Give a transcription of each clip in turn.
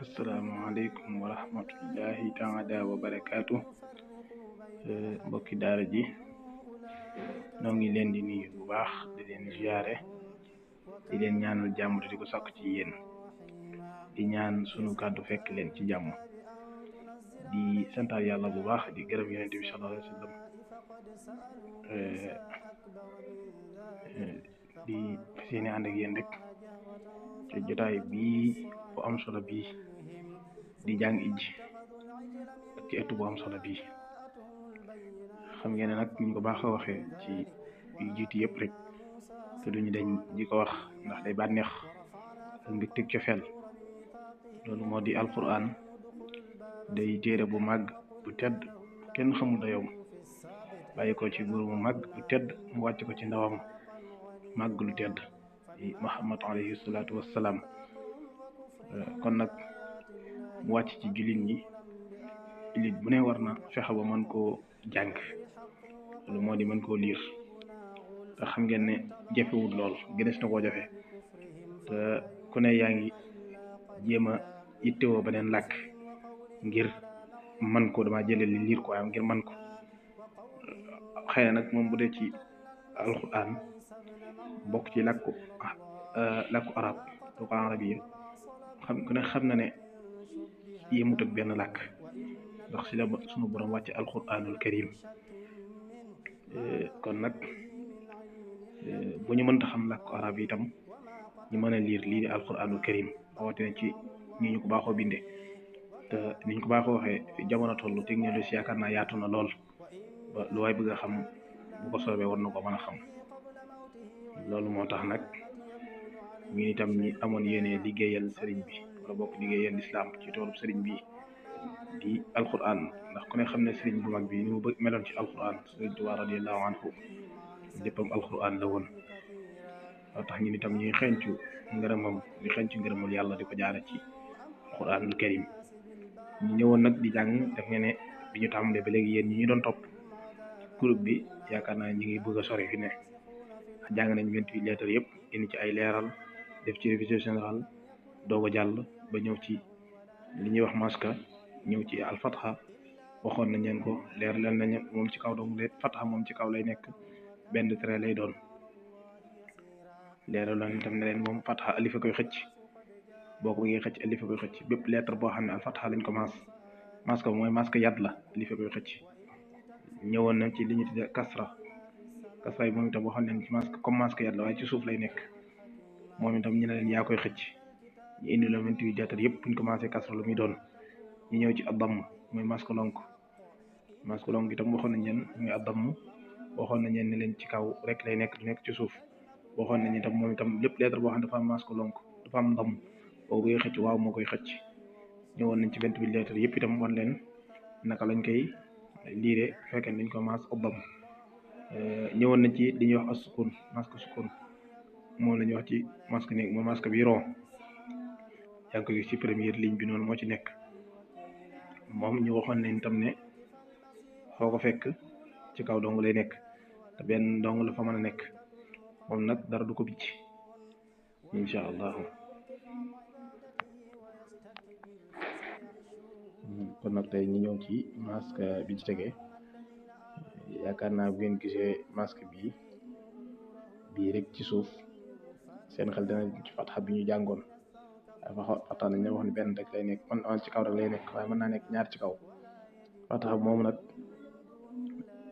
asalaamaaleykum wa rahmatullahi taala wa barakaatu mbokki daara ji noo ngi leen di nuyu bu baax di leen ziyaare di leen ñaanal jàmm te di ko sakku ci yéen di ñaan sunu kàddu fekk leen ci jàmm di santaat yàlla bu baax di gërëm yonent bi sallallahu alayhi wa sallam di fas yéene ànd ak yéen rek ci jotaay bii bu am solo bii di jàng ijji ak ci ëttu bu am solo bii xam ngeen ne nag ñu ko baax a waxee ci yu jiitu yëpp rek te duñu dañ di ko wax ndax day bànneex ak mbégteeg cofeel loolu moo di alquran day téere bu màgg bu tedd kenn xamul dayoo bàyyi ko ci buur mu màgg bu tedd mu wàcc ko ci ndawam màgg lu tedd di Muhammad alayhi salaatu wassalaam kon nag mu wàcc ci jullit ñi jullit bu ne war na fexe ba mën koo jàng loolu moo di mën koo liir te xam ngeen ne jafewul lool gënees na koo jafe te ku ne yaa ngi jéem a yittewoo beneen làkk ngir man ko dama jële li liir ko am ngir man ko xëy na nag moom bu dee ci alquran bokk ci làkku arab lu ko arab yi ku ne xam na ne yéemut ak benn làkk ndax si la sunu borom wàcce alquranul karim kon nag bu ñu mënta xam làkku arab yi itam ñu mën a liir lii di alquranul karim rawatina ci ni ñu ko baaxoo bindee te ni ñu ko baaxoo waxee jamono tollu technologie yaakaar naa yaatu na lool ba lu waay bëgg a xam bu ko soobee war na ko mën a xam loolu moo tax nag ñu itam ñi amoon yéene liggéeyal sëriñ bi wala bokk liggéeyal lislaam ci toolub sëriñ bi di alquran ndax ku ne xam ne sëriñ bu mag bi ni mu meloon ci alquran sëriñ Tuubaa radiyallahu anhu léppam alquran la woon loo tax ñu itam ñuy xencu ngërëmam di xencu ngërëmul yàlla di ko jaare ci alquranul karim ñu ñëwoon nag di jàng def nga ne bi ñu tàmbalee ba léegi yéen ñi ñu doon topp groupe bi yaakaar naa ñi ngi bëgg a sori fi ne jàng nañ 28 lettres yëpp indi ci ay leeral def ci révision générale doog a jàll ba ñëw ci li ñuy wax maska ñëw ci alfatha waxoon nañ leen ko leer leen nañ moom ci kaw dong le fatha moom ci kaw lay nekk benn trait lay doon leeral nañ tam ne leen moom fatha alifa koy xëcc boo ko bëggee xëcc alifa koy xëcc bépp lettre boo xam ne alfatha lañ ko maska mooy maska yat la alifa koy xëcc ñëwoon nañ ci li ñu tuddee kasra yi moom itam waxoon nañ ci masque comme masque yat la waaye ci suuf lay nekk moom itam ñu ne leen yaa koy xëcc ñu indi la 28 lettres yëpp buñ commencé kasra lu muy doon ñu ñëw ci addam mooy masque lonk itam waxoon nañ leen muy addam waxoon nañ leen ne leen ci kaw rek lay nekk du nekk ci suuf waxoon nañ itam moom itam lépp lettre boo xam ne dafa am masque lonk dafa am ndam boobu koy xëcc waaw moo koy xëcc ñëwoon nañ ci 28 lettres yëpp itam wan leen naka lañ koy liire fekkee dañ ko mas addam ñëwoon nañ ci li ñuy wax as-sukun masque sukun moom la ñuy wax ci masque nekk mooy masque bi ron yaa ngi ko gis ci première ligne bi noonu moo ci nekk moom ñu waxoon nañ tam ne foo ko fekk ci kaw dong lay nekk te benn dong la fa mën a nekk moom nag dara du ko bicc incha allahu kon nag tey ñu ñëw ci masque bi ci tegee yaakaar naa bu ngeen gisee masque bii rek ci suuf seen xel dana ci fatxa bi ñu jàngoon waaye fatxa nañ ne wax ne benn rek lay nekk man ci kaw rek lay nekk waaye mën naa nekk ñaar ci kaw fatxa moom nag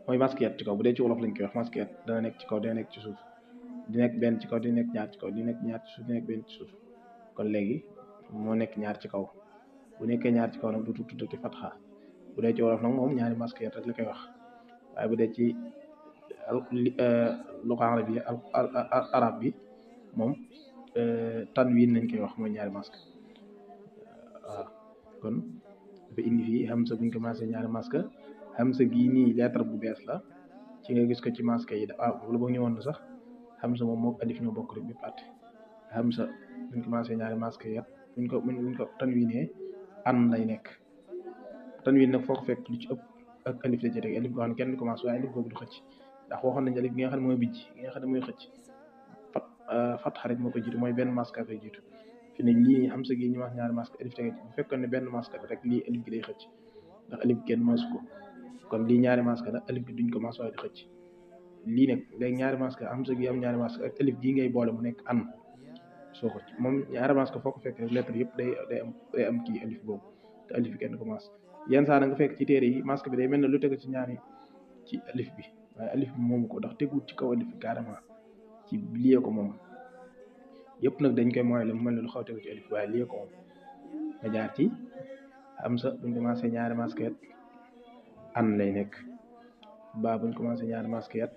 mooy masque yat ci kaw bu dee ci wolof lañ koy wax masque yat dana nekk ci kaw dana nekk ci suuf di nekk benn ci kaw di nekk ñaar ci kaw di nekk ñaar ci suuf di nekk benn ci suuf kon léegi moo nekk ñaar ci kaw bu nekkee ñaar ci kaw nag du tuddati fatxa bu dee ci wolof nag moom ñaari masque yat rek la koy wax waaye bu dee ci luqa arab bi arab bi moom tanwin nañ koy wax mooy ñaari masque waaw kon dafa indi fii hamza buñ commencé ñaari masque hamza gii nii lettre bu bees la ci nga gis ko ci masque yi wala boog ñëwoon na sax hamza moom mook alif ñoo bokk rek bi pàtte hamza buñ commencé ñaari masque yat buñ ko tanwinee an lay nekk tanwin nag foo ko fekk lu ci ëpp ak alif la ci teg alif goo xam ne kenn du commencé waaye alif googu du xëcc ndax waxoon nañ alif gi nga xam ne mooy bijj gi nga xam ne mooy xëcc fatxa rek moo koy jiitu mooy benn masque koy jiitu fi ne lii hamza gi ñu wax ñaari masque alif tege ci bu fekkoon ne benn masque rek lii alif gi day xëcc ndax alif kenn masu ko kon lii ñaari masque la alif gi duñ ko mas waaye di xëcc lii nag léegi ñaari masque hamza gi am ñaari masque ak alif gii ngay boole mu nekk an soo ko moom ñaari masque foo ko fekk rek lettre yëpp day am kii alif boobu te alif bi kenn ko mas yenn saa na nga fekk ci téere yi masque bi day mel ne lu tegu ci ñaari ci alif bi waaye alif bi moomu ko ndax teguut ci kaw alif bi carrément ci lii ko moom yëpp nag dañ koy mooy la mu mel ne lu xaw tegu ci alif waaye lii ko moom nga jaar ci hamza buñ commencé ñaari masque yat an lay nekk ba buñ commencé ñaari masque yat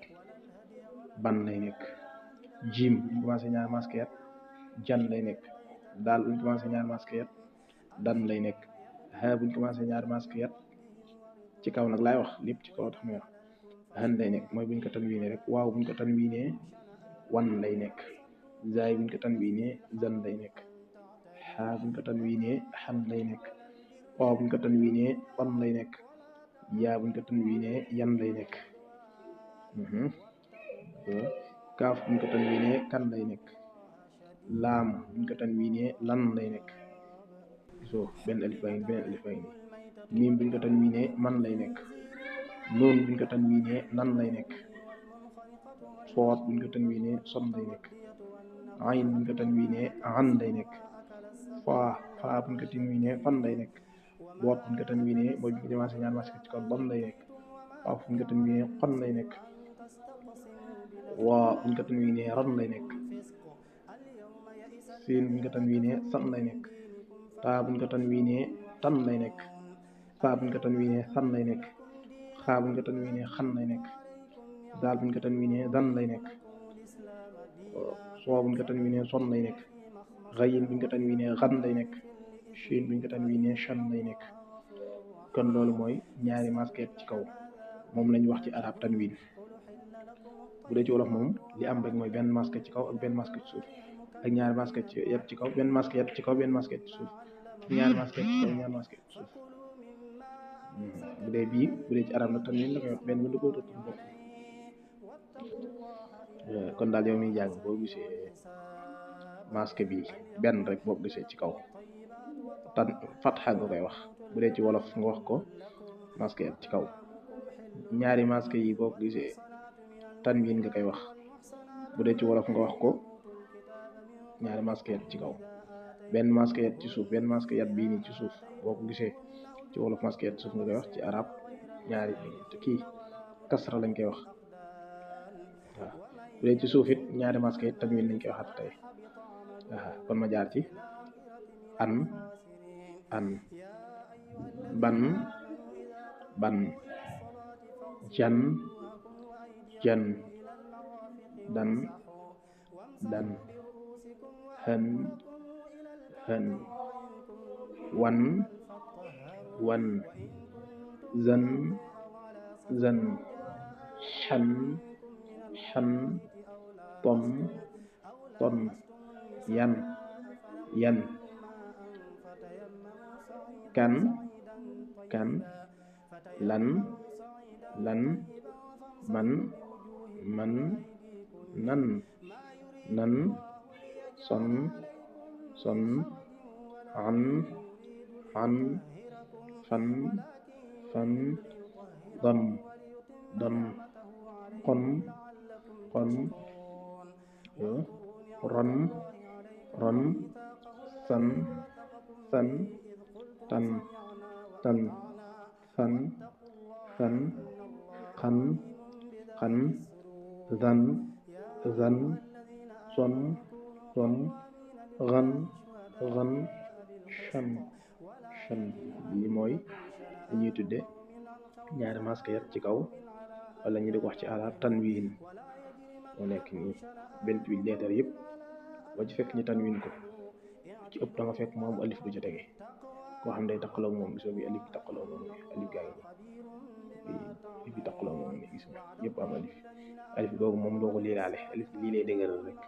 ban lay nekk jim buñ commencé ñaari masque yat jan lay nekk daal buñ commencé ñaari masque yat dan lay nekk ha buñ commencé ñaari masque yat ci kaw nag laay wax lépp ci kaw tax may wax han lay nekk mooy buñ ko tanwiine rek waaw buñ ko tanwiine wan lay nekk zaay buñ ko tanwiine zan lay nekk xaa buñ ko tanwiine xan lay nekk waaw buñ ko tanwiine wan lay nekk yaa buñ ko tanwiine yan lay nekk kaaf buñ ko tanwiine kan lay nekk laam buñ ko tanwiine lan lay nekk so benn alif baa ngi benn alif baa ngi miim buñ ko tanwiine man lay nekk noon buñ ko tanwiine nan lay nekk soot buñ ko tanwiine son lay nekk ayn buñ ko tanwiine an lay nekk faa buñ ko tanwiine fan lay nekk boot buñ ko tanwiine mooy buñ ko commencé ñaar masque ci kaw bam lay nekk xaaf buñ ko tanwiine xon lay nekk waa buñ ko tanwiine ran lay nekk siin buñ ko tanwiine san lay nekk taa buñ ko tanwiine tan lay nekk faa buñ ko tanwiine san lay nekk xaa buñ ko tanwiine xan lay nekk daal buñ ko tanwiine dan lay nekk soo buñ ko tanwiine son lay nekk xayin buñ ko tanwiine xan lay nekk shin buñ ko tanwiine shan lay nekk kon loolu mooy ñaari masque ci kaw moom lañ wax ci arab tanwin bu dee ci wolof moom li am rek mooy benn masque ci kaw ak benn masque ci suuf ak ñaari masque yet ci kaw benn masque yet ci kaw benn masque ci suuf ñaari masque ci kaw ñaari masque ci suuf bu dee bii bu dee ci arab nag tanwin la koy wax benn lu ko tëdd bopp kon daal yow miy jàng boo gisee masque bi benn rek boo gisee ci kaw tan fatxa nga koy wax bu dee ci wolof nga wax ko masque yet ci kaw ñaari masque yi boo gisee tanwin nga koy wax bu dee ci wolof nga wax ko ñaari masque yet ci kaw benn masque yet ci suuf benn masque yet bii nii ci suuf boo ko gisee ci wolof masque yet suuf nga koy wax ci arab ñaari kii kasra lañ koy wax waaw bu dee ci suuf it ñaari masque yet tanwin lañ koy waxat tey waaw kon ma jaar ci an ban jan dan hën wan zan xan ton yan kan lan man nan son an fan don kon ron san tan fan xan zan son xan shan lii mooy dañuy tudde ñaari masque yat ci kaw wala ñu di ko wax ci arab tanwin moo nekk nii 28 lettres yëpp boo ci fekk ñu tanwin ko ci ëpp da nga fekk mu am alif bu ci tege koo xam day taqaloo moom gisoo bi alif bi taqaloo moom alif gaa ngi alif bi taqaloo moom ni gis nga yëpp am alif googu moom doo ko liiraale alif bi lii lay dëgëral rek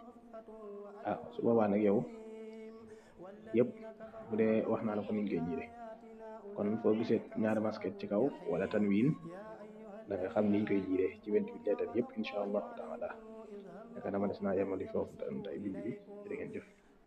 su boobaa nag yow yëpp bu dee wax naa la ko niñ koy jiire kon foo gisee ñaari masque ci kaw wala tanwin da nga xam niñ koy jiire ci 28 lettres yëpp incha allahu taala naka dama des naa yemali foofu tey bind bi jërë ngeen jëf